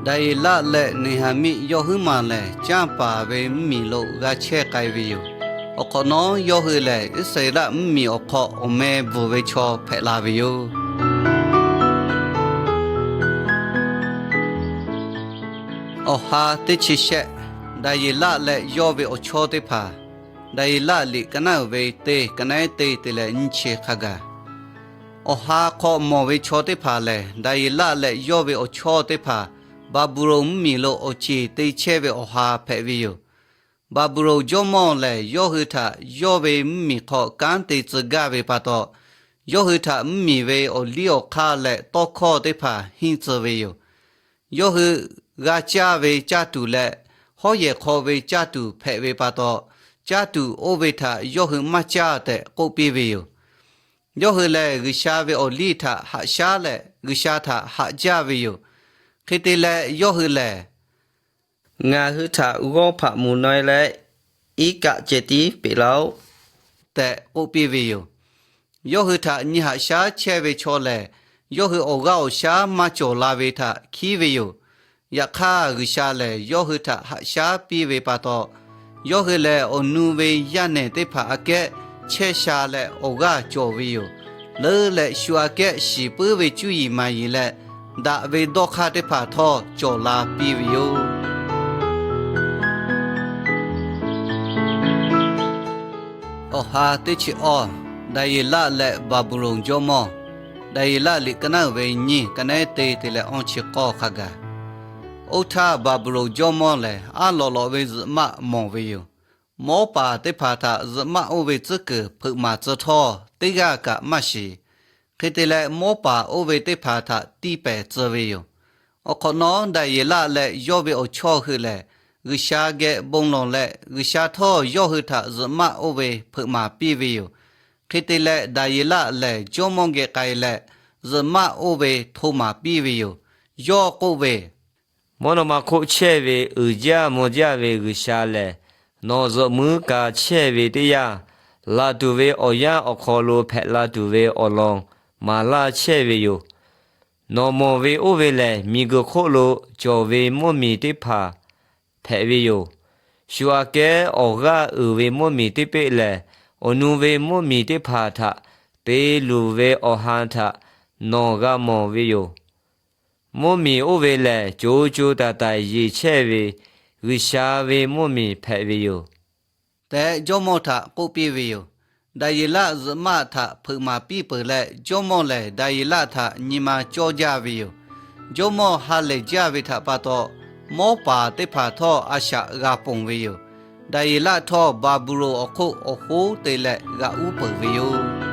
Daˍyeˍlaˆ leh Neˍhaˍmiˆ yawˇ huiˉ maˬ lehˬ, canˇ paˍ ve mvuhˇmiˬ lo g'a chehˇ k'ai ve yoˬ. Awˬ hk'awꞈ nawˉ yawˇ hui lehˬ, Iˉsaˍreˍlaˆ mvuhˇmiˬ awˬ hk'aw awˬ meh bvuhˬ ve chaw hpehꞈ la ve yoˬ. Awˬ ha teˇ chi shehˆ, Daˍyeˍlaˆ leh yawˇ ve awˬ chawˇ teˇ hpaˍ, Daˍyeˍlaˆ liꞈ ka naˉ uiˍ ve teˇ, ka naˉ te te leh nyiˇ chi hk'a gaˬ. Awˬ ha hk'aw mawˬ ve chaw teˇ hpaˍ lehˬ, Daˍyeˍlaˆ leh yawˇ ve awˬ chawˇ teˇ hpaˍ Baˍbuˍlonˍ mvuhˇmiˬ lo awˬ ceˬ te chehˇ ve awˬ ha hpehꞈ ve yoˬ. Baˍbuˍlonˍ jawˇmawˇ lehˬ, yawˇ hui htaꞈ yawˇ ve mvuhˇmiˬ hk'aw kanˉ te tcuh gaˇ ve pa taw, yawˇ hui htaꞈ mvuhˇmiˬ ve awˬ liˇ awˬ hk'aˇ leh tawˇ hkawˇ teˇ hpaˍ henˇ tcuh ve yoˬ. Yawˇ hui g'a caˇ ve caˇ tuˬ leh hawˉ yehˬ hk'aw ve caˇ tuˬ hpehꞈ ve pa taw, caˇ tuˬ oˇ ve htaꞈ yawˇ hui maˇ caˇ tehꞈ k'oˆ piˇ ve yoˬ. Yawˇ hui lehˬ, G'uiˬsha ve awˬ liˇ htaꞈ haꞈ shaˉ leh G'uiˬsha htaꞈ haꞈ jaˇ ve yoˬ. Hk'e te leh, yawˇ hui lehˬ, Ngaˬ hui htaꞈ g'awˇ hpaꞈ muˬ na e leh, iˉ kaˆ ceh tiˉ peꞈ laˇ-oˆ tehꞈ k'oˆ piˇ ve yoˬ. Yawˇ hui htaꞈ nyi haꞈ shaˉ chehˇ ve chaw lehˬ, yawˇ hui awˬ g'aˇ awˬ shaˉ maˇ cawˬ la ve htaꞈ hkiˉ ve yoˬ. Yaꞈ hk'aˇ, G'uiˬsha lehˬ yawˇ hui htaꞈ haꞈ shaˉ piˇ ve pa taw, yawˇ hui lehˬ awˬ nu ve yaˇ nehˬ teˇ hpaˍ aꞈ kehˉ chehˇ sha leh awˬ g'aˇ cawˬ ve yoˬ. Leuˉ leh shu aꞈ kehˉ shiˍ puiˉ ve cuˇ yiˍ maˍ yiˍ leh, daꞈ ve dawˇ hk'aˇ teˇ hpaˍ htawˇ cawˬ la piˇ ve yoˬ. Awˬ ha teˇ chi awˇ, Daˍyeˍlaˆ leh Baˍbuˍlonˍ jawˇmawˇ. Daˍyeˍlaˆ liꞈ ka naˉ uiˍ ve nyiˇ, ka naˉ te te leh awˇ chi k'awˇ hk'a gaˬ. Oˇ htaˇ, Baˍbuˍlonˍ jawˇmawˇ lehˬ, aˉ lawꞈ lawꞈ ve zuhꞈ maˆ mawˬ ve yoˬ. Mawˉ paˍ teˇ hpaˍ htaꞈ zuhꞈ maˆ oˇ ve tcuhˉ kuiˬ hpeuꞈ maˍ tcuh htawˇ, teˇ g'aˇ kaꞈ maˇ shiˍ. Hk'e te leh, mawˉ paˍ oˇ ve teˇ hpaˍ htaꞈ tiˇ pehˍ tcuh ve yoˬ. Awˬ hk'awꞈ nawˉ, Daˍyeˍlaˆ leh yawˇ ve awˬ chawˇ hui lehˬ, G'uiˬsha geh bon lawˬ leh, G'uiˬsha htawˇ yawˇ hui htaꞈ zuhꞈ maˆ oˇ ve hpeuꞈ maˍ piˇ ve yoˬ. Hk'e te leh, Daˍyeˍlaˆ lehˬ jawˇmawˇ geh k'ai leh, zuhꞈ maˆ oˇ ve hto maˍ piˇ ve yoˬ. Yawˇ k'oˆ ve, Mvuhˇ naw ma hk'oˆ chehˇ ve uiˍ jaˇ mvuh jaˇ ve G'uiˬsha lehˬ, nawˬ zuhꞈ muiˉ ka chehˇ ve teˇ yanˇ, laˬ tuˬ ve awˬ yanˇ awˬ hk'aw lo hpehꞈ la tuˬ ve awˬ lawn maˍ laˇ chehˇ ve yoˬ. Nawˬ mawˬ ve oˇ ve lehˬ, miˬguiˬ hk'oˆ lo cawˬ ve mvuhˇmiˬ teˇ hpaˍ hpehꞈ ve yoˬ. Shu aꞈ kehˉ awˬ g'aˇ uiˍ ve mvuhˇmiˬ teˇ peˆ lehˬ, awˬ nu ve mvuhˇmiˬ teˇ hpaˍ htaꞈ te luˬ ve awˬ ha htaꞈ nawˬ g'a mawˬ ve yoˬ. Mvuhˇmiˬ oˇ ve lehˬ, co co taiˍ taiˍ yeˬ chehˇ ve G'uiˬsha ve mvuhˇmiˬ hpehꞈ ve yoˬ tehꞈ, jawˇmawˇ htaꞈ k'oˆ piˇ ve yoˬ. Daˍyeˍlaˆ zuhꞈ maˆ htaꞈ hpeuꞈ maˍ piˇ peuˬ leh, jawˇmawˇ lehˬ Daˍyeˍlaˆ htaꞈ nyi ma cawˇ jaˇ ve yoˬ. Jawˇmawˇ ha lehˬ jaˇ ve htaꞈ pa taw, mawˉ paˍ teˇ hpaˍ htawˇ a shaꞈ g'a ponˬ ve yoˬ. Daˍyeˍlaˆ htawˇ, Baˍbuˍlonˍ awˬ hk'oˆ awˬ hoˉ te leh g'aꞈ uˉ peunˍ ve yoˬ.